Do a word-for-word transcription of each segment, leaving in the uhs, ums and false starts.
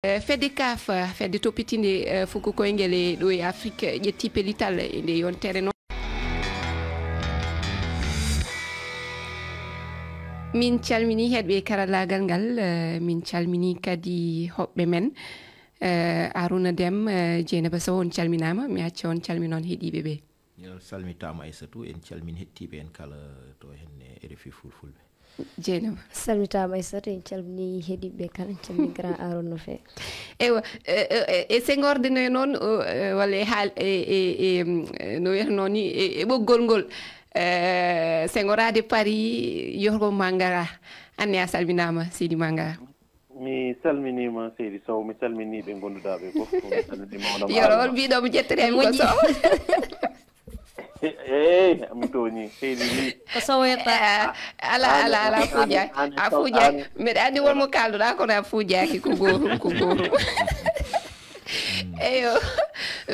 Eh, fedde kaf, fedde toppitinde, eh, fuku koyngel e ɗo e Afrik, ƴetti pellital e nde yontere noon. Min calmini heɗɓe karallaagal ngal, eh, min calmini kadi hoɓɓe men, eh, Aruna Dem, eh, Jeynaba Sow, on calminaama. Mi acca on calminon heɗiiɓe ɓe. Yo salmitaama Aissatou, en calmini heɗtiiɓe en kala to henne R F I Fulfulde. Jeynaba. Salmitaama Aissatou, en calmini heɗiiɓe kala, en calmini grand Aruna no feewi. Eywa, e, e, e, e sengorde nde noon, o, e, walla e haal-, e, e, e, mm, e, no wiyata noon ni, e, e ɓoggol ngol. E, sengoraade Paris, Yoro Mangara. Anne a salminaama, Seydi Mangara. Mi salminiima, Seydi Sow, mi salminii ɓe ngonnduɗaa ɓe fof. Mi salminii mawɗo Yoro, on mbiɗo mo ƴettiri hay ko moƴƴi. Sow. Eey, mi tooñii, Seydi wi. Ko Sow yetta. Eh, ala, ala, ala, a fuujaaki. A fuujaaki. Mbeɗa anndi won mo kaalduɗaa, kono a fuujaaki, ko gootum, ko gootum. Eyo,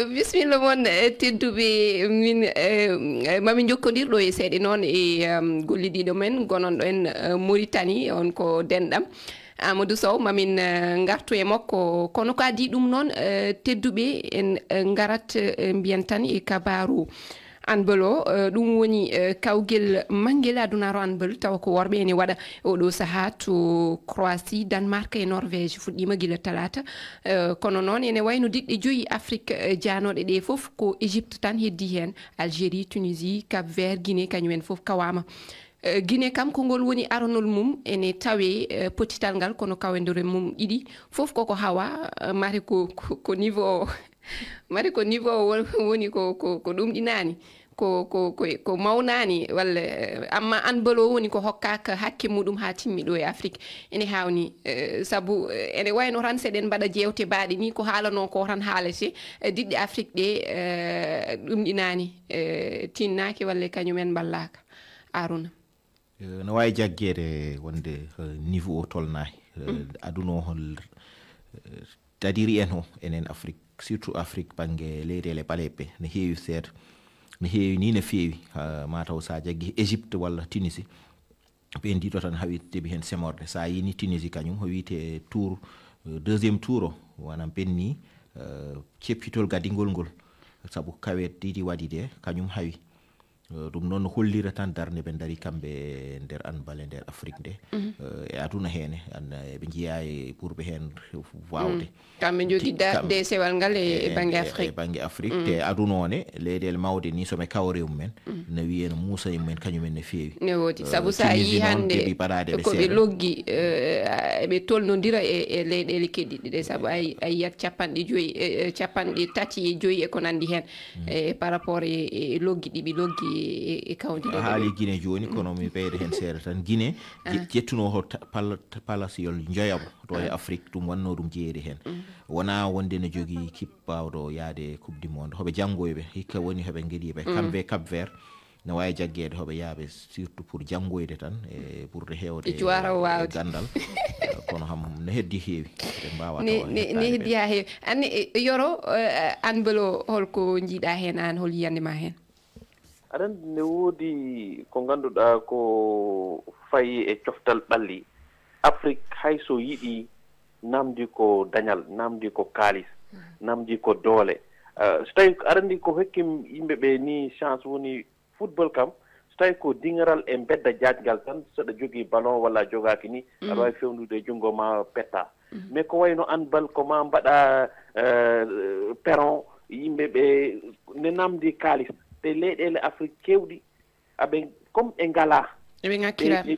bisimilla mon, eh, tedduɓe, min, eh, eh, mami njokkondir ɗo e seeɗa noon e, em, gollidiiɗo men, gononɗo en, eh, Mauritanie, on ko denɗam. Amadou Sow, mamin, eh, ngartu e makko. Kono ko adii ɗum noon, eh, tedduɓe, en, eh, ngarat, eh, mbiyen tan e kabaaru handball o, eh, ɗum woni, eh, kawgel manngel adunaaru handball, tawa ko worɓe ene waɗa oɗo sahaa to Croatie, Danemark e Norvège. Fuɗɗiima gila talaata, eh, kono noon ene wayno diɗɗe joyi Afrik, eh, jaanooɗe ɗe fof ko Égypte tan heddii heen, Algérie, Tunisie, Cap Vert, Guinée, kañum en fof kawaama. Eh, Guinée kam, ko ngol woni aranol mum, ene tawee, eh, pottital ngal, kono kawendere mum ɗiɗi fof koko hawa, eh, mate ko, ko, ko niveau o. Mate ko niveau o won-, woni ko, ko, ko ɗumɗinaani, ko, ko, ko, ko mawnaani, walla, eh, amma handball o woni ko hokkaaka hakke muɗum haa timmi ɗo e Afrik. Ene haawni, eh, sabu, eh, ene wayno tan seɗen mbaɗa jeewte baaɗe ni, ko haalanoo ko tan haalete, eh, diɗɗe Afrik ɗe, eh, ɗumɗinaani, eh, tinnaaki walla kañum en mballaaka. Aruna. Eh, no waawi jaggeede wonde, eh, niveau o tolnaani. Eh, aduna o hol, eh, tadiri en o, enen Afrik, surtout Afrik bannge leyɗeele ɓaleeɓe, ne heewi seeɗa. Ne heewi ni, ne feewi. Ah, ma taw so a jaggi Égypte walla Tunisie, ɓeen ɗiɗo tan hawi teɓi heen semorde. So a yini Tunisie kañum, o wiyte tour, eh, deuxième tour o, wonaa ɓenni, eh, ceppitol gadingol ngol. Sabu kaweet ɗiɗi waɗi de, kañum hawi. Eh, ɗum noon no hollira tan darnde ɓe ndari kamɓe e nder handball e nder Afrik nde. Eh, e aduna heen, an-, eɓe njiyaa e ɓurɓe heen waawde. Kamɓe njogii da-, deesewal ngal e, e bannge Afrik. E bannge Afrik. Te aduna o ne, leyɗeele mawɗe ni, so ɓe kawre mum en, no wiyee no muusa e mum en, kañum en ne feewi. Ne woodi. Eh, sabu so a Tunisie yii noon, hannde keɓi baɗaaɗe ɓe ko ɓe seeɗa. Loggi, eh, eɓe tolnondira e, e leyɗeele keɗiɗe ɗe, sabu ay, a yiyat capanɗe joyi, e, e, capanɗe tati e joyi e ko nanndi heen, e, par rapport e, e loggi ɗi ɓe loggi e, e kawdiɗe. A haali Guinée jooni, kono mi ɓeyda heen seeɗa tan. Guinée, je-, jettunoo ho ta-, pal-, palasiyol njoyaɓo to e Afrik, ɗum wannoo ɗum jeyeede heen. Wonaa wonde no jogii kip baawɗo yahde Coupe du Monde. Hoɓe janngoyɓe, hikka woni hoɓe ngeli ɓe. Kamɓe Cap Vert, no waawi jaggeede hoɓe yaaɓe, surtout pour janngoyde tan, e ɓurde heewde e ganndal. Eh, kono ham no heddii heewi, ɓe mbaawaa ne, tawa ne, ne heddii haa heewi. Anne, eh, Yoro, eh, aan mbelo holko njiiɗaa heen aan, hol yiyannde ma heen? Aɗa anndi ne woodi ko ngannduɗaa ko fayi e coftal ɓalli. Afrik hay so yiɗi namdi ko dañal, namdi ko kaalis, namdi ko doole. Eh, so tawi aɗa anndi ko hokki yimɓe ɓe ni chance woni football kam, so tawi ko diŋaral e mbedda jaajngal tan, so aɗa jogii ballon walla a jogaaki ni, aɗa waawi fewndude e junngo ma petta. Mais ko wayno handball, ko ma mbaɗa, eh, peron, yimɓe ɓe ne namdi kaalis. Te leyɗeele Afrik keewɗi, aɓe, comme ɓe ngalaa. Eɓe ŋakkira. Ɓe,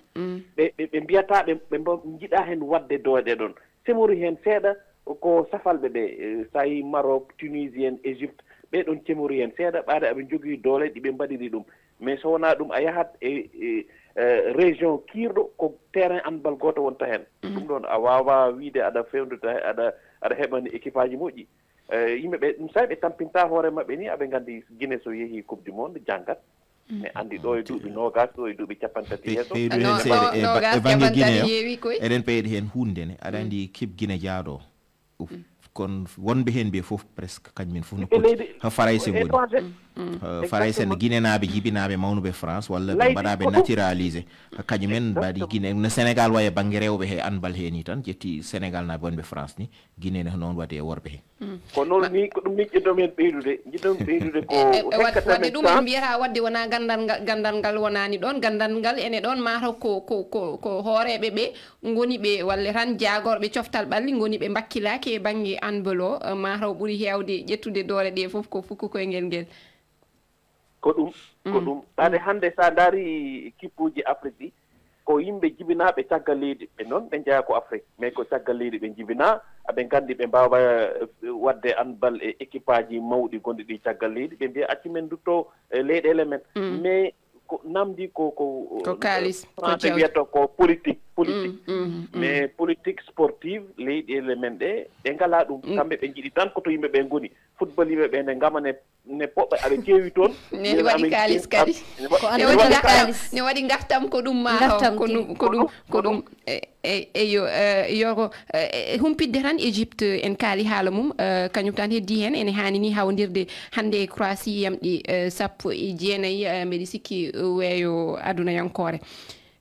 ɓe, ɓe, ɓe mbiyataa ɓe, ɓe mbo-, njiɗaa heen waɗde doole ɗon. Cemori heen seeɗa ko safalɓe ɓe, eh, so a yii Maroc, Tunisie en, Égypte, ɓee ɗon cemori heen seeɗa, ɓaade aɓe njogii doole ɗi ɓe mbaɗiri ɗum. Mais so wonaa ɗum, a yahat e, e, eh, région kiirɗo, ko terrain handball gooto wonta heen. Ɗum ɗoon, a waawaa wiyde aɗa fewndude, aɗa, aɗa heɓani équipe aji moƴƴi. Eh, yimɓe ɓe, ɗum so ɓe tampinta hoore maɓɓe ni, aɓe nganndi Guinée so yehii Coupe du Monde, janngat. Mi anndi ɗo e duuɓi noogas, ɗo e duuɓi capanɗe tati yeeso. Ɓeydu heen seeɗa e ba-, e bannge Guinée o, heewi koy. Eɗen ɓeyda heen huunde ne. Aɗa anndi kip Guinée jaaɗo o. Uf. Kono wonɓe heen ɓe fof presque kañumen fof no poti ha Farayse ngoni. Ha Farayse no Guinénaaɓe jibinaaɓe mawnuɓe France walla ɓe mbaɗaaɓe naturalisé. Ha kañumen mbaɗi Guinée no Sénégal wayi e bannge rewɓe he handball he ni tan, ƴetti Sénégal naaɓe wonɓe France ni, Guinée ne noon waɗi e worɓe he. Ko noon ni, ko ɗum ni jiɗɗomi heen ɓeydude, jiɗɗomi ɓeydude ko E, e, e, wad-, wadde ɗum en mbiyata wadde wonaa ganndal ngal, ganndal ngal wonaani ɗoon, ganndal ngal ene ɗoon mataw ko, ko, ko, ko hooreeɓe ɓe ngoni ɓe, walla tan jaagorɓe coftal ɓalli ngoni ɓe mbakkilaaki e bannge handball o, eh, mataw ɓuri heewde ƴettude doole ɗe fof ko fuku koyngel ngel. Ko ɗum, ko ɗum. Ɓaade hannde so a ndaari kippuuji Afrik ɗi, ko yimɓe jibinaaɓe caggal leydi, ɓe noon ɓe njeyaa ko Afrik, mais ko caggal leydi ɓe njibinaa, aɓe nganndi ɓe mbaawa, eh, waɗde handball e équipe aji mawɗi gonɗi ɗi caggal leydi, ɓe mbiya accu men ndutto, eh, leyɗeele men. Mais ko namdi ko, ko, Ko kaalis, ko français jawdi. Wiyata ko politique, politique. Mais politique sportive, leyɗeele men ɗe, ɗe ngalaa ɗum. Kamɓe ɓe njiɗi tan ko to yimɓe ɓe ngoni. Football yimɓe ɓe ne ngama ne, ne poɓɓa, aɓe keewi toon. Ne waɗi kaalis kadi. Ne waɗi ngartam, ne waɗi ngartam ko ɗum ma Ngartam ko ɗum, ko ɗum, ko ɗum. E, e, eyo, eh, yo ko, eh, eh, humpitde tan Égypte en kaali haala mum, eh, kañum tan heddi heen, ene haani ni hawondirde hannde e Croatie yamɗi, eh, sappo e jeenayi, eh, mbeɗi sikki, eh, weeyo adunayankoore.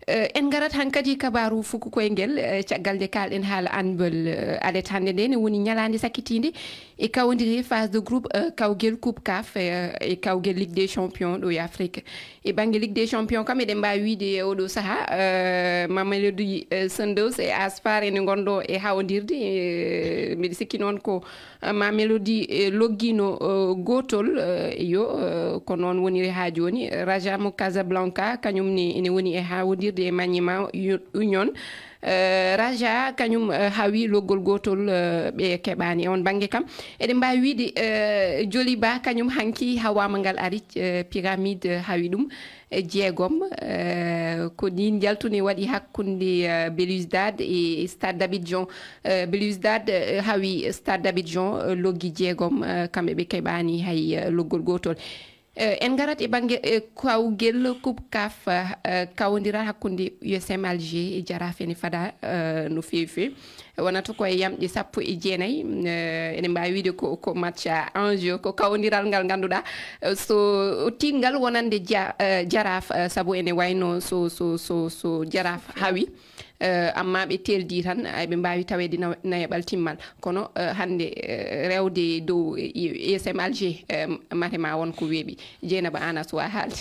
Eh, en ngarat hankadi kabaaru fuku koyngel, eh, caggal nde kaalɗen haala handball, eh, alet hannde nde ne woni ñalaande sakkitiinde e kawondire phase de groupe, eh, kawgel Coupe caf, eh, e kawgel Ligue des Champions ɗo e Afrique. E bannge Ligue des Champions kam, eɗen mbaawi wiyde e oɗo sahaa, eh, Mamelodi, eh, Sundowns e Asfar ene ngonɗo e hawondirde, eh, mbeɗa sikki noon ko, eh, Mamelodi, eh, loggino, eh, gootol, eh, yo, eh, ko noon woniri haa jooni. Raja mo Casablanca, kañum ne ene woni e hawondirde e Maniema Union. Eh, Raja kañum, eh, hawi loggol gootol, eh, ɓe keɓaani e on bannge kam. Eɗen mbaawi wiyde, eh, Joliba kañum hanki hawaama ngal ari, eh, pyramide, eh, hawi ɗum, eh, jeegom. Eh, ko ɗiin njaltuni waɗi hakkunde, eh, Belouizdad e Stade d'Abidjan. Eh, Belouizdad, eh, hawi Stade d'Abidjan, eh, loggi jeegom, eh, kamɓe ɓe keɓaani hay, eh, loggol gootol. Eh, en ngarat e bannge, eh, kawgel Coupe caf, eh, kawondiral hakkunde U S M Alger e Jaraaf ene fada, eh, no feewi feewi. Wonata ko e yamɗe sappo e jeenayi, eh, eɗen mbaawi wiyde ko, ko match à enjeu, ko kawondiral ngal ngannduɗaa, eh, so tiiɗngal wonande Ja-, eh, Jaraaf, eh, sabu ene wayno so, so, so, so Jaraaf hawi, eh, amma ɓe teeldi tan, ay ɓe mbaawi taweede na-, nayaɓal timmal. Kono, eh, hannde, eh, rewde dow, eh, U S M Alger, eh, mate ma won ko weeɓi. Jeynaba, aan a suwaa haalde.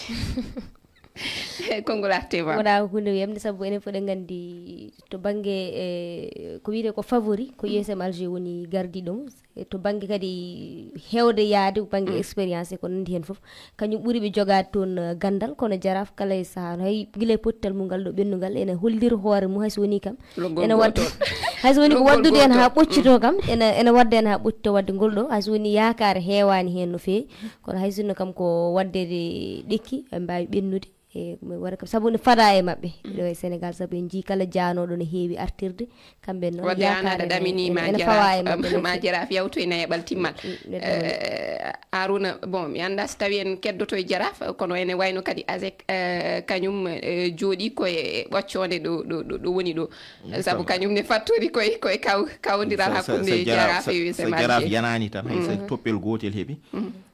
Konngol arte ma. Wonaa ko huunde weeɓnde, sabu enen fof eɗen nganndi to bannge, eh, ko wiyetee ko favori, ko U S M Alger woni gardiiɗo mum. E to bannge kadi heewde yahde, bannge expérience e ko nanndi heen fof. Kañum ɓuri ɓe jogaade toon, eh, ganndal, kono Jaraaf kala e sahaa, no hay gila e pottal mum ngal ɗo ɓennungal, ene hollira hoore mum, hay so wonii kam. Loggol ene wadde, gootol. Hay so woni ko Loggol waddude en haa gootol. Ɓoccitoo kam, ene, ene wadda en haa ɓoccitoo wadde ngol ɗo, hay so woni yaakaare heewaani heen no feewi, kono hay sinno kam ko waɗde ɗe ɗekki, ɓe mbaawi ɓennude, e mi waɗa kam, sabu ne fadaa e maɓɓe, ɗo e Sénégal, sabu en njii kala jaanooɗo no heewi artirde, kamɓe noon Wadde aan yaakaare aɗa ne ɗaminii ene, ma ene Jaraaf, fawaa e maɓɓe no ma feewi. Jaraaf yawtoy nayaɓal timmal. Mm, neɗɗo woni. Eh, Aruna, bon, mi anndaa so tawii en keddoto e Jaraaf, kono ene wayno kadi ASEC, eh, kañum, eh, jooɗii ko e ɓoccoonde ɗo, ɗo, ɗo, ɗo woni ɗo. Sabu kañum ne fattori koye, koye kaw-, kawondiral hakkunde Jaraaf e U S M Alger. So Jaraaf yanaani tan, hay so toppel gootel heɓi,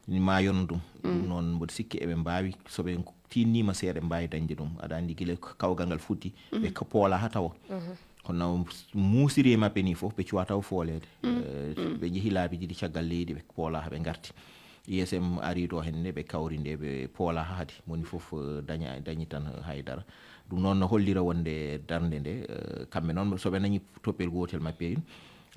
ma yon ɗum. Ɗum noon, mboɗo sikki eɓe mbaawi, so ɓe tiinniima seeɗa, ɓe mbaawi dañde ɗum. Aɗa anndi gila ko kawgal ngal fuɗɗi, ɓe ko poolaa haa tawa. Kono no muusiri e maɓɓe nii fof, ɓe cuwaa taw fooleede. Eh, ɓe njehi laabi ɗiɗi caggal leydi, ɓe poolaa haa ɓe ngarti. U S M ari ɗo henne, ɓe kawri nde, ɓe poolaa haa hadi. Moni fof, eh, daña, dañi tan, eh, haydara. Ɗum noon no hollira wonde darnde nde, eh, kamɓe noon, so ɓe nañi toppel gootel maɓɓe,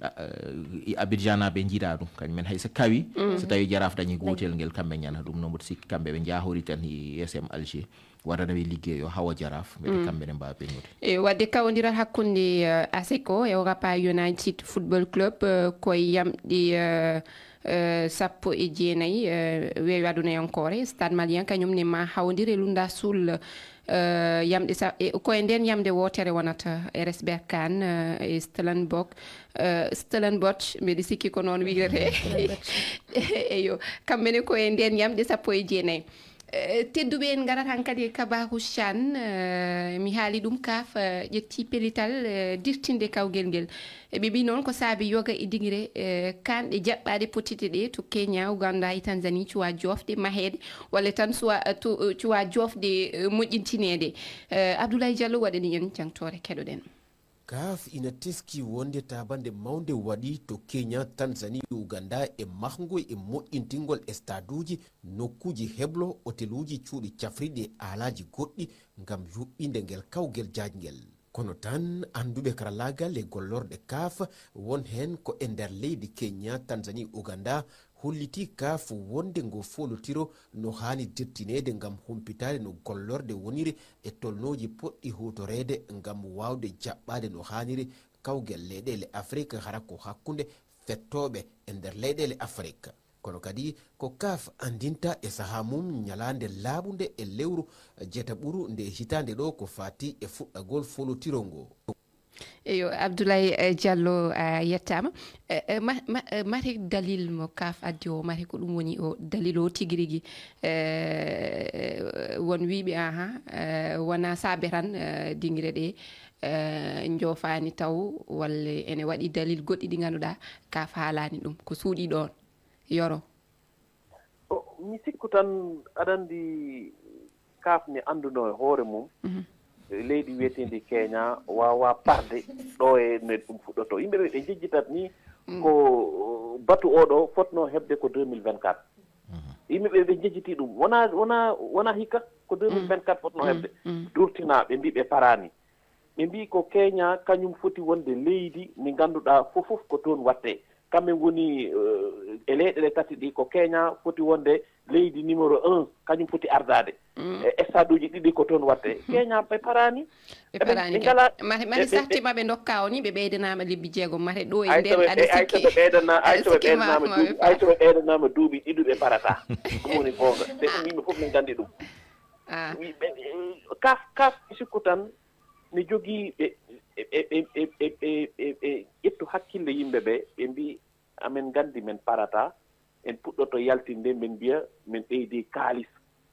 a, eh, Abidjan naaɓe njiɗaa ɗum. Kañum en hay so kawi, so tawi Jaraaf dañi gootel ngel, kamɓe ñana ɗum. Noon mboɗo sikki kamɓe ɓe njaahori tan e U S M Alger. Waɗana ɓe liggey o hawa Jaraaf, mbele kamɓe ne mbaawa peñude. E, wadde kawondiral hakkunde, eh, ASEC o e Orapa United Football Club, eh, koye yamɗi, eh, eh, sappo e jeenayi, eh, weeyo adunayankoore, Stade Malien kañum ne ma hawondir e Lunda Sul, eh, yamɗe sa-, e, ko e nden yamde wootere wonata R S Berkane, eh, e Stellenbosch, eh, Stellenbosch, mbeɗa sikki ko noon wiyetee. Eyo, kamɓe ne ko e nden yamɗe sappo e jeenayi. Eh, tedduɓe, en ngarat hankadi e Kabaru Chan. Eh, mi haali ɗum, kaaf, eh, ƴetti pellital, eh, dirtinde kawgel ngel. E ɓe mbii noon ko saabi yoga e dingire, eh, kaanɗe jaɓɓaaɗe potite ɗe to Kenya, Uganda e Tanzanie cuwa joofde maheede, walla tan suwa, eh, to, eh, cuwa joofde, eh, moƴƴintineede. Eh, Abdoulaye Diallo waɗani en jangtoore, keɗoɗen. Kaaf ina teskii wonde taaɓannde mawnde waɗii to Kenya, Tanzanie, Uganda e mahngo e moƴƴintingol estaduuji, nokkuuji heblo, oteluuji, cuuɗi cafrirɗi e aalaaji goɗɗi ngam yuɓɓinde ngel kawgel jaajngel. Kono tan, annduɓe karallaagal e gollorɗe kaaf, won heen ko e nder leydi Kenya, Tanzanie, Uganda, hollitii kaaf wonde ngo foolotiro no haani dirtineede ngam humpitaade no gollorɗe woniri e tolnooji potɗi huutoreede ngam waawde jaɓɓaade no haaniri kawgel leyɗeele Afrik, hara ko hakkunde fettooɓe e nder leyɗeele Afrik. Kono kadi ko kaaf anndinta e sahaa mum ñalaande laaɓunde e lewru jeetaɓuru nde hitaande ɗo ko faati e fuɗɗagol foolotiro ngo. Eyo, Abdoulaye, eh, Diallo, a yettaama. Eh, eh, ma-, ma-, eh, mate dalil mo kaaf addi o, mate ko ɗum woni o dalil o tigi rigi? Eh, won wiiɓe, aha, eh, wona saabe tan, eh, dingire ɗe, eh, njoofaani taw, walla ene waɗi dalil goɗɗi ɗi ngannduɗaa kaaf haalaani ɗum, ko suuɗi ɗoon. Yoro. O, mi sikku tan, aɗa anndi, kaaf ne annduno e hoore mum, mhm, leydi wiyeteendi Kenya waawa parde ɗo e no ɗum fuɗɗoto. Yimɓe ɓe, ɓe njejjitat ni, mm, ko batu oɗo fotno heɓde ko deux mille vingt-quatre. Mhm. Yimɓe ɓe, ɓe njejjiti ɗum. Wona, wona, wona hikka ko, mm, deux mille vingt-quatre fotno, mm, heɓde. Mm. Durtina, ɓe mbi ɓe paraani. Ɓe mbii ko Kenya kañum foti wonde leydi ndi ngannduɗaa fof fof ko toon waɗtee. Kamɓe ngoni, eh, e leyɗeele tati ɗi, ko Kenya foti wonde leydi numéro un, kañum foti ardaade. Mm. E estaduuji ɗiɗi ko toon waɗtee. Mm. Kenya ɓe paraani. Ɓe, ɓe paraani ɓe kay. Ngalaa, mate, mate ɓe, ɓe, sarti ɓe ma ɓe ndokka o ni, ɓe ɓeydanaa ma lebbi jeegom, mate ɗo e ay nder sabu, aɗa ay sabu sikki. Ɓe ɓeydanaa, ay aɗa sabu ɓe sikki ma, ɓeydanaa ma ma ɓe duuɓi, parataa. Ay sabu ɓe ɓeydanaa ma duuɓi ɗiɗi ɓe parataa. Ɗum woni goonga. Ɓe, ah, yimɓe fof ne nganndi ɗum. Ah. Wi-, ɓe, eh, kaaf, kaaf ɓe sikku tan ne jogii ɓe, ɓe, ɓe ƴettu hakkille yimɓe ɓe, ɓe mbii, "Amen nganndi men parataa, en puɗɗoto yaltinde, men mbiya men ɓeydi kaalis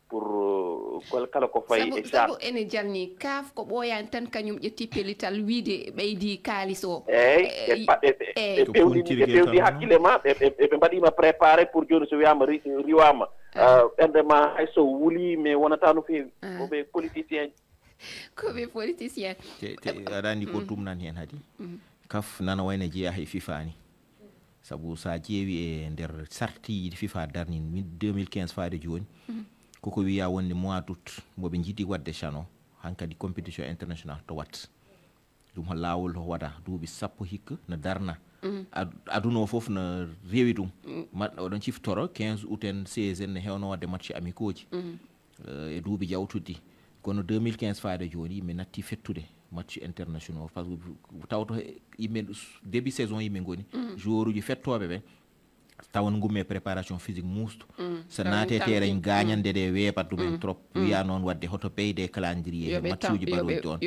pour, euh, kol-, kala ko fayi e sabu, sabu ene jalni." Kaaf ko ɓooyaani tan, kañum ƴetti pellital wiyde ɓeydi kaalis o. Eey, eh, ɓe pa-, ɓe, ɓe, eey, ɓe pewndini, ɓe pewndi hakkille ma, ɓe, ɓe, ɓe mbaɗii ma préparé pour jooni so wiyaama ri-, riiwaama, ah, euh, ɓernde ma hay so wulii, mais wonata no feewi. Ah. Ko ɓe politicien. Ko ɓe politicien. Te, te aɗa anndi ko, mm, tumnan heen hadi. Mm. Kaaf nana wayno jeyaa e fifa ni. Sabu so a ƴeewi e nder sartiiji ɗi fifa darni min deux mille quinze faade jooni, mhm, koko wiya wonde mois d'août mo ɓe njiɗi waɗde chan o, hankadi compétition international to wat. Ɗum ko laawol to waɗa duuɓi sappo hikka no darna. Mhm. Ad-, aduna o fof no rewi ɗum. Mm. Ma-, oɗon ciftoro quinze août en, seize en, ne heewno waɗde match amicaux ji. Mhm. Eh, e duuɓi jawtuɗi. Kono deux mille quinze faade jooni, mi natti fettude match international. Parce que tawto he-, yimɓe, début saison yimɓe ngoni. Mm. Joueuruji fettooɓe ɓe, tawa no ngummi e préparation physique muusto. Mm. So naate terrain, gaañande ɗe weeɓat ɗum en trop. Mm. Wiya noon waɗde hoto ɓeyde calendrier he matchuji baɗooji toon.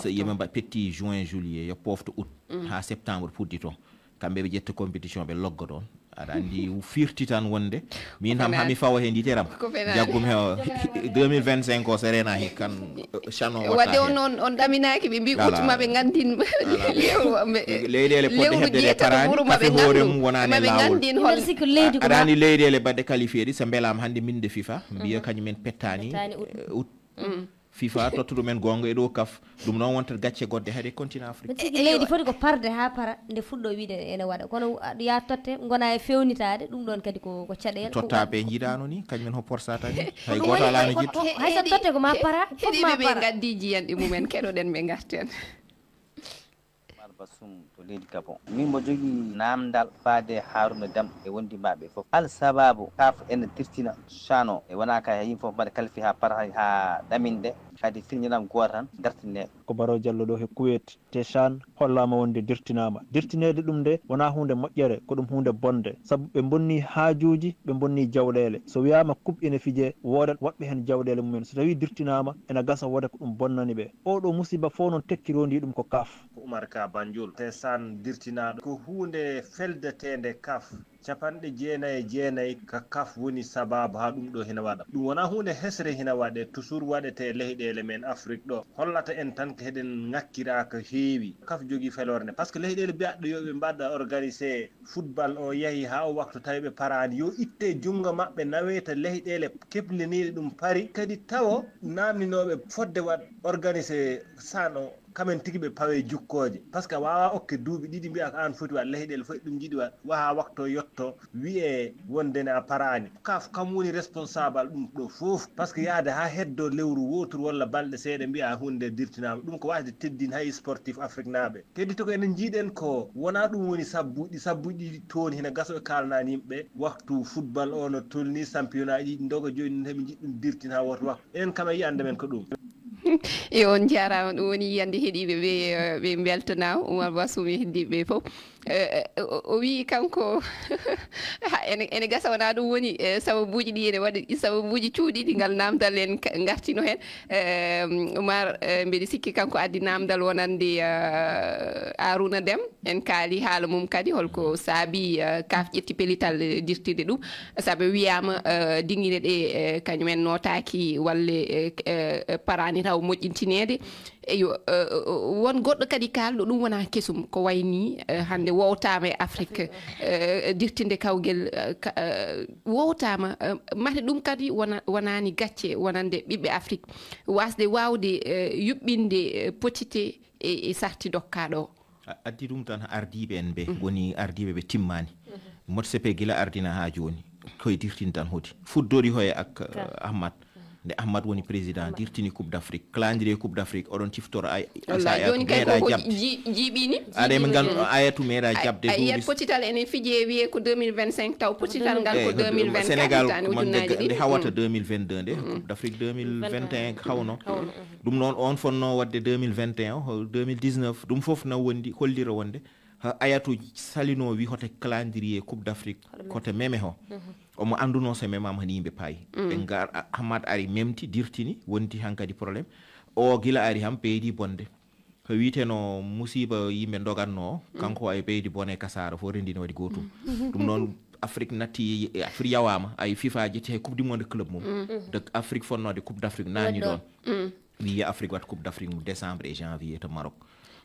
So yimɓe mba-, petti juin, juillet, yo pofto août, mm, haa septembre puɗɗito. Kamɓe ɓe ƴetta compétition, ɓe logga ɗoon. Aɗa anndi firti tan wonde min ham hami fawa he nditeram. Jaggum he o deux mille vingt-cinq o so rena he kan, eh, chan o waɗde watta on, heen. On, on ɗaminaaki, ɓe mbi août ma ɓe nganndin. Lewru, ɓe, leyɗeele poɗɗe lewru heɓde ɗe jeetati paraani, wuro ma kafe ɓe hoore nganndu. Mum wonaani e laawol. Mbeɗa sikki leydi ko aɗa anndi leyɗeele baɗɗe qualifié ɗi, so mbelaama hannde min nde fifa, mbiya, mhm, kañum en pettaani, pettaani août, eh, août. Mm. fifa totta ɗum en goonga e ɗo kaf. Ɗum noon wonta gacce goɗɗe hade continent Afrique. Mbeɗa sikki leydi foti ko parde haa para nde fuɗɗo wiide ene waɗa. Kono a-, ya totte, ngona e fewnitaade, ɗum ɗoon kadi ko, ko caɗeele, ko totta ɓe njiɗano ni, kañum en ho porsata ni. Hay gooto alano jiɗ. Hay so totte ko ma para, fof ma para. Heɗiiɓe ɓe ngaddi jiyanɗe mumen, keɗoɗen ɓe ngarten. Omar Bassoum to leydi Gabon. Min mbo jogii naamndal faade Harouna Dam e wonndimaaɓe fof. Al sabaabu kaf ene dirtina chan o, e wonaa kay yimɓe fof mbaɗa qualifié haa para, haa ɗaminde, kadi firñinam gooto tan dartinee. Ko Baro Diallo ɗo he Kuwait. Te chan hollaama wonde dirtinaama. Dirtineede ɗum nde wonaa huunde moƴƴere, ko ɗum huunde bonde. Sabu ɓe mbonnii haajuuji, ɓe mbonnii jawɗeele. So wiyaama coupe ene fijee, woodat waɗɓe heen jawɗeele mumen. So tawii dirtinaama, ena gasa wooda ko ɗum bonnani ɓe. Oo ɗoo musiba fof noon tekkiroondii ɗum ko kaf. Umar Ka Banjul, te san dirtinaaɗo ko huunde feldeteende kaf. Capanɗe jeenayi e jeenayi ka kaf woni sabaabu haa ɗum ɗo hina waɗa. Ɗum wonaa huunde hesre hina waɗe, toujours waɗete leyɗeele men Afrik ɗo. Hollata en tan ko heɗen ŋakkiraa ko heewi. Kaf jogii feloore nde. Parce que leyɗeele mbiyaɗo yo ɓe mbaɗa organiser football o yahi haa o waktu tawi ɓe paraani. Yo itte junngo maɓɓe naweta leyɗeele kebliniiɗe ɗum pari. Kadi tawo naamninooɓe fodde waɗ organiser san o. Kamen tigi ɓe pawe jukkooje. Parce que a waawaa okke duuɓi ɗiɗi mbiya ko aan foti waɗ leyɗeele fof ɗum njiɗi waɗ. Waha wakto yotto wiyee wonde ne a paraani. Kaf kam woni responsable ɗum ɗo fof. Parce que yahde haa heddo lewru wootur walla balɗe seeɗa mbiya huunde dirtinaama. Ɗum ko waasde teddin hay sportif afriknaaɓe. Kadi to ko enen njiiɗen ko wonaa ɗum woni sabbuɗi, sabbuɗi toon hina gaso e kaalanaani yimɓe. Waktu football o no tolni, championnat ji ɗi ndoga jooni, heɓe njiɗi ɗum dirtin haa wooto waktu. Enen kam e yiyannde men ko ɗum. Yo, on njaaraama. Ɗum woni yiyannde heɗiiɓe ɓe, eh, ɓe mbeltanaama, Umar Ba Suumi e heɗiiɓe ɓe fof. Eh, eh, o o wiyi kanko, ha, ene ene gasa wonaa ɗum woni, eh, sababuuji ɗi ene waɗi, sababuuji cuuɗiiɗi ngal naamndal en ka- ngartino heen. Eh, Umar, eh, mbeɗa sikki kanko addi naamndal wonande, eh, Arouna Deme. En kaali haala mum kadi, holko saabii, eh, kaf ƴetti pellital, eh, dirtinde ɗum. Sabu wiyaama, eh, dinngine ɗe, eh, kañum en nootaaki walle, eh, eh, paraani taw moƴƴintineede. Eyo, eh, eh, won goɗɗo kadi kaalɗo ɗum wonaa kesum, ko wayi nii, eh, hannde wowtaama e Afrik, eh, dirtinde kawgel, eh, ka- eh, wowtaama, eh, mate ɗum kadi wona- wonaani gacce wonande ɓiɓɓe Afrik, waasde waawde, eh, yuɓɓinde, eh, potite e e sarti dokkaaɗo o. A- addi ɗum tan ardiiɓe en ɓe woni ardiiɓe ɓe timmaani. Motsepe gila ardina haa jooni, koye dirtin tan hoti fuddori hoye ak eh, Ahmad. Nde Ahmad woni président, dirtini coupe d'Afrique, calendrier coupe d'Afrique, oɗon ciftora ay- ay- sa- wallaahi jooni kay meeɗa koko jabde. Ji- jiiɓini. Aɗa mi ngal ayatu meeɗa jabde a yiyat duuɓi potital ene fije wiye ko deux mille vingt-cinq taw potital ngal ko deux mille vingt-quatre sénégal hitaande ko ujunnaji ɗiɗi nde hawata deux mille vingt-deux nde coupe d'Afrique deux mille vingt et un hawno. Ɗum noon on fonnoo waɗde deux mille vingt et un, deux mille dix-neuf, ɗum fof na wondi hollira wonde ha ayatu salino wi hoto calendrier coupe d'Afrique koto meme ho. Omo annduno so memama hani yimɓe paayi ɓe ngar. Hamad ari memti dirtini wonti hankadi problème. O gila ari ham ɓeydi bonde. Ko wiyeteno musiba yimɓe dogatno o, kanko ay ɓeydi bone kasara fof rendini waɗi gotum. Ɗum noon Afrique natti, Afrique yawama ay FIFA jetti hay coupe du monde club mum. De Afrique fonnode coupe d'Afrique nani ɗon. Wiya Afrique wat coupe d'Afrique mum décembre et janvier to Maroc.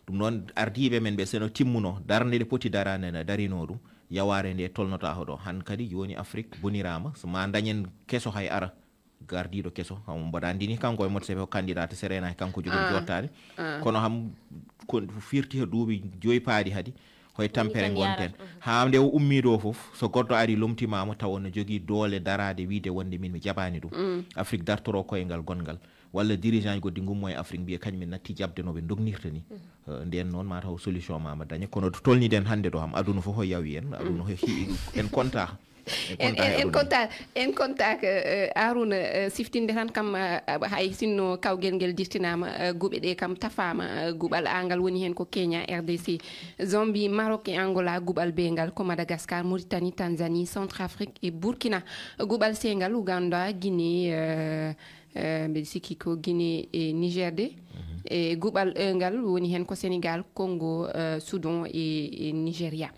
Ɗum noon ardiɓe men ɓe seno timmuno darde nde poti darande ne darino ɗum. Yaware nde tolnota hoɗo han kadi joni Afrique bonirama, so ma dañen keso hay ara. Gardiiɗo keso, hamo mboɗa anndi ni kanko e Motsepe ko candidat, serena e kanko jogori jottaade. Kono ham ko firti he duuɓi joyi paaɗi hadi, hoye tampere ngonten. Haa nde o ummii ɗo fof, so goɗɗo ari lomtimaama tawa no jogii doole daraade wiide wonde min mi jaɓaani ɗum. Afrik dartoro koyngal gonngal. Walla dirigeant ji goɗɗi ngummo e Afrik mbiya kañum en natti jaɓde no ɓe dognirta ni. Eh, nden noon ma taw solution ma ma dañe. Kono to tolniɗen hannde ɗo ham, aduna fof o yawi en, aduna o he- en konta. En, en, en konta, en kontaaka, eh, Arouna, eh, siftinde tan kam, eh, hay sinno kawgel ngel dirtinaama, eh, guɓe ɗe kam tafaama, eh, guɓal aangal woni heen ko Kenya, R D C, Zambie, Maroc e Angola, guɓal B ngal ko Madagascar, Mauritanie, Tanzanie, Centrafrique e Burkina, guɓal C ngal Ouganda, Guinée, eh, eh, mbeɗa sikki ko Guinée e Niger de, e guɓal E ngal woni heen ko Sénégal, Congo, eh, Soudan e, e Nigeria.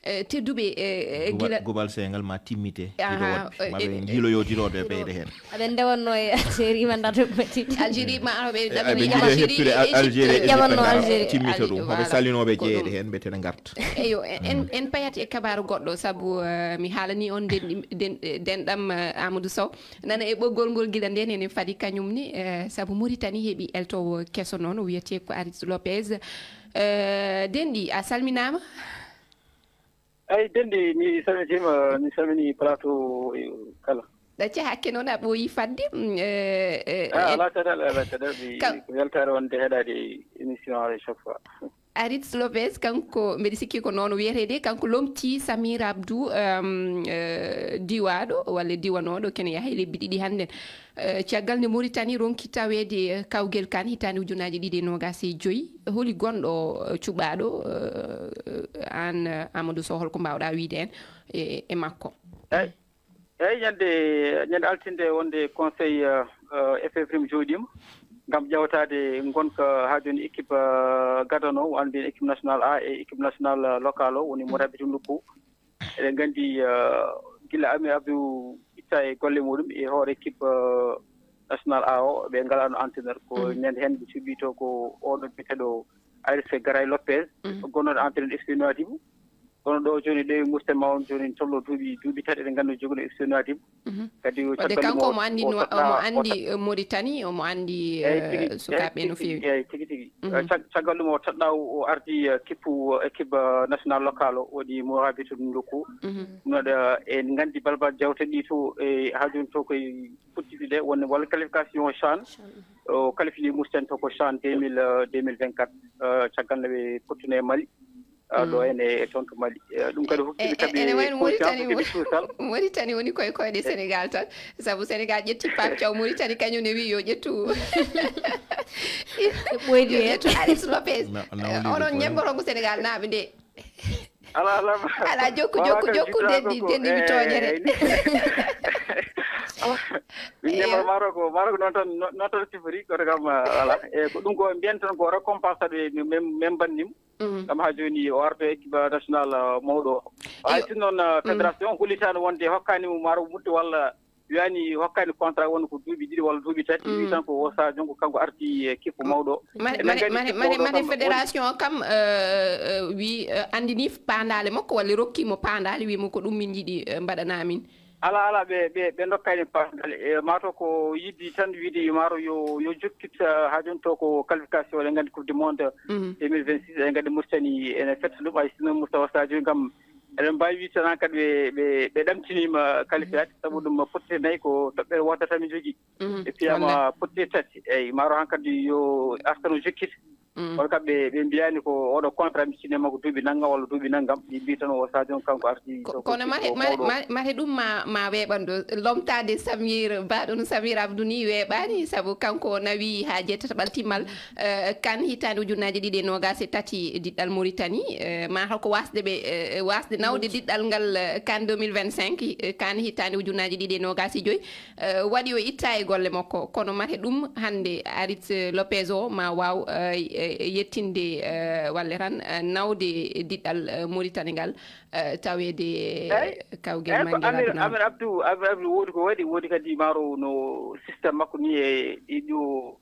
Eh, tedduɓe, eh, eh, Guba- gila gubal sengal ma timmite. Aha, hiɗo waɗde eh, maɓe eh, njiiloyo diɗoɗo e ɓeyde heen. Aɓe ndewanno e Algérie ma ndarto ɓe tiɗi. Algérie ma aroɓe Aɓe njiiɗo heptude Algérie e Égypte. Ƴamanno Algérie. Timmito ɗum hoɓe salinoɓe jeeyede heen ɓe tene ngarta. Eyo, en en payat e kabaru goɗɗo sabu, eh, mi haalani on den- den- denɗam, eh, Amadou Sow nana e ɓoggol ngol gila nden enen fadi kañum ni, eh, sabu Mauritanie heɓi eltowo keso noon o wiyete ko Aris Lopez. Eh, denɗi a salminama. Eyi, denɗi mi salmitiima, mi salmini plateau kala. Ɗacce hakke noon a ɓooyi fadde. Mm, eh, eh, ah, alaa caɗeele, alaa caɗeele. Ko weltaare wonde heɗaade émission o chaque fois. Aritz Lopez, kanko mbeɗa sikki ko noon wiyetee de, kanko lomtii Samir Abdou, um, eh, diwaaɗo walla diwanooɗo kene yaha e lebbi ɗiɗi hannden. Eh, caggal nde Mauritanie ronki taweede, eh, kawgel kan hitaande ujunaaji ɗiɗi e noogaas e joyi, holi gonɗo, eh, cuɓaaɗo, eh, aan, eh, Amadou Sow, holko mbaawɗaa wiyde en e, e makko? Eyi, eyi, ñande, ñande altinde wonde conseil, eh, eh, F F R I M jooɗiima. ngam ƴawtaade ngonka haa jooni équipe, eh, gadano, o anndi équipe nationale A e équipe nationale, eh, locale o, woni mo rabitu nokku. Eɗen nganndi, eh, gila Ami Abdou itta e golle muɗum e hoore équipe, eh, nationale A o, ɓe ngalaano entraîneur. Ko ñande heen ɓe cuɓii to ko oɗo biyeteeɗo Aris Garay Lopez, gonnooɗo entraîneur F C Nouadhibou. Kono ɗo jooni, ɗo e Mauritanie ma on jooni, tolno duuɓi, duuɓi tati eɗen nganndi joguno F C Nouadhibou. Kadi o waɗde caggal ɗum kanko o, omo anndi o no-, toɗɗa, omo anndi, o toɗɗa, eh, Mauritanie, omo anndi, eyyi, eh, tigi, sukaaɓe eyyi, no tigi, feewi. Eyyi, tigi, tigi. Eh, cag-, caggal ɗum o toɗɗa, o, o ardi, eh, kippu, eh, équipe, eh, nationale locale o, woni mo rabitu nokku. Ɗum noon, eh, en nganndi balbal jawte ɗi to, e haa jooni to koye fuɗɗiiɗe ɗe, wonde walla qualification CHAN. O qualifié Mauritanie to ko CHAN deux mille, euh, deux mille vingt-quatre, euh, caggal nde ɓe pottuni e Mali. Ah, ɗo en e, e toon to Mali. Eh, ɗum kadi hokki ɓe, eh, kaɓe ene wayno conscience Mauritanie kadi woni, suusal. Mauritanie woni koye koyɗe Sénégal tan. Sabu Sénégal ƴetti Pape Thiaw Mauritanie, kañum ne wi yo ƴettu. Ɓoydi yo en. Ƴettu Aris Lopez. Na, na woni onon ko ñemboto ko Sénégal naaɓe nde. Ala, ala. Ala, jokku, jokku, jokku, denɗi, denɗi mi tooñere. Min ñemboto Maroc, Maroc noon tan, no-, noon tan sifori, kono kam, ah, voilà. E ko ɗum ko mbiyen tan ko récompense ɗo min, min mbannim. Kam haa jooni o arta équipe nationale, ah, mawɗo o. Hay sinno noon, ah, fédération hollitaano wonde hokkaani mo Maroc mutte walla wiyaani hokkaani contrat won ko duuɓi ɗiɗi walla duuɓi tati, wi tan ko o Sadio ko kanko arti e kippu mawɗo. Mate, mate, mate, mate fédération o kam, eh, eh, wi, eh, anndini paandaale makko walla rokki mo paandaale, wi mo ko ɗum min njiɗi, eh, mbaɗanaa min. Ala, ala, ɓe, ɓe, ɓe ndokkaani paandaale. E, maa to ko yiɗde tan wiide yo Maroc yo, yo jokkit, eh, haa jooni to ko qualification, eɗen nganndi Coupe du Monde deux mille vingt-six, eɗen nganndi Mauritanie ene fetta ɗum, hay sinno Moustapha Sadio kam Eɗen mbaawi wiide tan kadi ɓe, ɓe, ɓe ɗamtiniima kalifiyaade, sabu ɗum potte nayi ko toɓɓere wootere tan ɓe njogii. Ɓe piyaama potte tati. Eyi, Maroc hankadi yo artano jokkita. Kono kam ɓe, ɓe mbiyaani ko oɗo contrat mi signé makko duuɓi nanngam walla duuɓi nanngam. Ɓe mbii tan o Sadio kanko arti ko, ko kono mate, mate, mate ɗum ma, ma weeɓan ɗo. Lomtaade Samir, mbaɗon Samir Abdou ni weeɓaani, sabu kanko o nawi haa jeetataɓal timmal. Eh, kan hitaande ujunnaaji ɗiɗi e noogaas e tati diɗɗal Mauritanie, eh, maa ko waasde ɓe, eh, waasde nawde diɗɗal ngal, eh, kan deux mille vingt-cinq, eh, kan hitaande ujunnaaji ɗiɗi e noogaas e joy, eh, waɗi o itta e golle makko. Kono mate ɗum hannde Aris, eh, Lopez o ma waaw, eh, eh, yettinde, eh, walla tan, eh, nawde diɗɗal, eh, Mauritanie ngal, eh, taweede, eh, kawgel ma ngel Amir, Amir Abdou, Amir Abdou woodi ko waɗi, woodi kadi maaro no système makko ni e ɗiɗo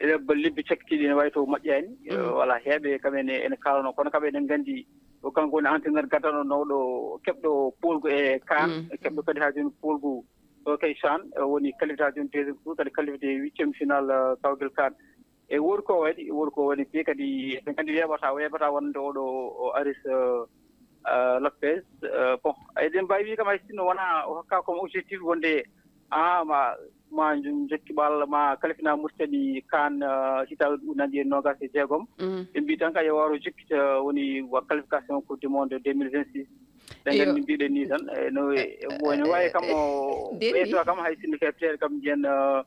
e lebbi cakkitiiɗi ene wayi to moƴƴaani. Eh, voilà, heeɓe kam ene, ene kaalano, kono kam eɗen nganndi ko kanko woni entraîneur gadano nawɗo keɓɗo poolgu e kan, keɓɗo kadi haa jooni poolgu ɗo kay CHAN, eh, woni qualifié haa jooni deuxième tour, kadi qualifié huitième finale, eh, kawgel kan. E woodi ko waɗi, woodi ko waɗi, te kadi eɗen nganndi weeɓata, weeɓata wonde oɗo o Aris, eh, eh, Lopez. Eh, bon, eɗen mbaawi wii kam hay sinno wonaa o hokkaa comme objectif wonde, ah, ma ma jokki bal, ma kalifina Mauritanie kan, eh, hitaande ujunnaji e noogas e jeegom. Ɓe mbii tan ka yo waro jokkita woni wa qualification Coupe du Monde deux mille vingt-six. Ɓe nganndi mbiɗen ni tan, eh, no, eh, woni wayi kam o ɓeyto kam hay sinno ke teere kam mbiyen, eh,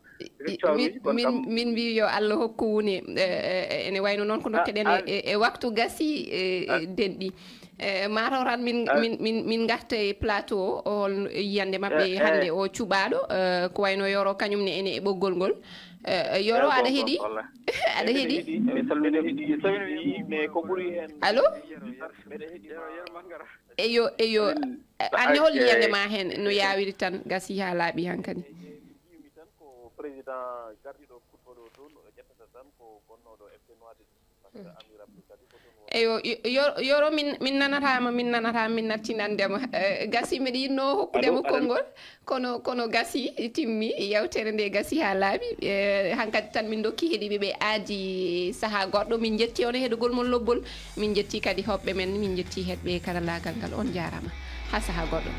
victoire uji, kono min, kam min mbii yo Allah hokku woni, eh, eh, ene wayno noon ko nokkeɗen e, e, e waktu gasi, eh, eh, denɗi. Eh, mataw tan min, min, min, min ngarta e plateau o, hol yiyannde maɓɓe hannde o cuɓaaɗo, eh, ko wayno Yoro kañum ne ene e ɓoggol ngol. Eh, Yoro, aɗa heɗi? Aɗa heɗi? Allo? Eyo, eyo. Anne hol yiyannde ma heen no yaawiri tan, gasi haa laaɓi hankadi. Eyo, yo-, yo-, Yoro, min, min nanataama, min nanataama, min nattinandema. Eh, gasi, mbeɗa yiɗnoo hokkudema konngol, kono, kono gasi, timmi, yewtere nde gasi haa laaɓi. Eh, hankadi tan min ndokki heɗiiɓe ɓe aadi sahaa goɗɗo. Min njetti on e heɗugol mon lobbol. Min njetti kadi hoɓɓe men, min njetti heɗɓe karallaagal ngal. On njaaraama. Haa sahaa goɗɗo.